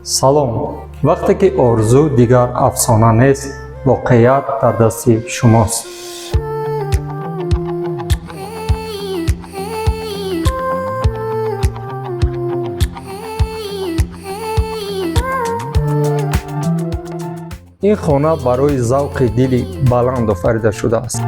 Салом. Вақте ки орзу дигар афсона нест, воқеият дар дасти шумост. Ин хона барои завқи дили баланд офарида шудааст.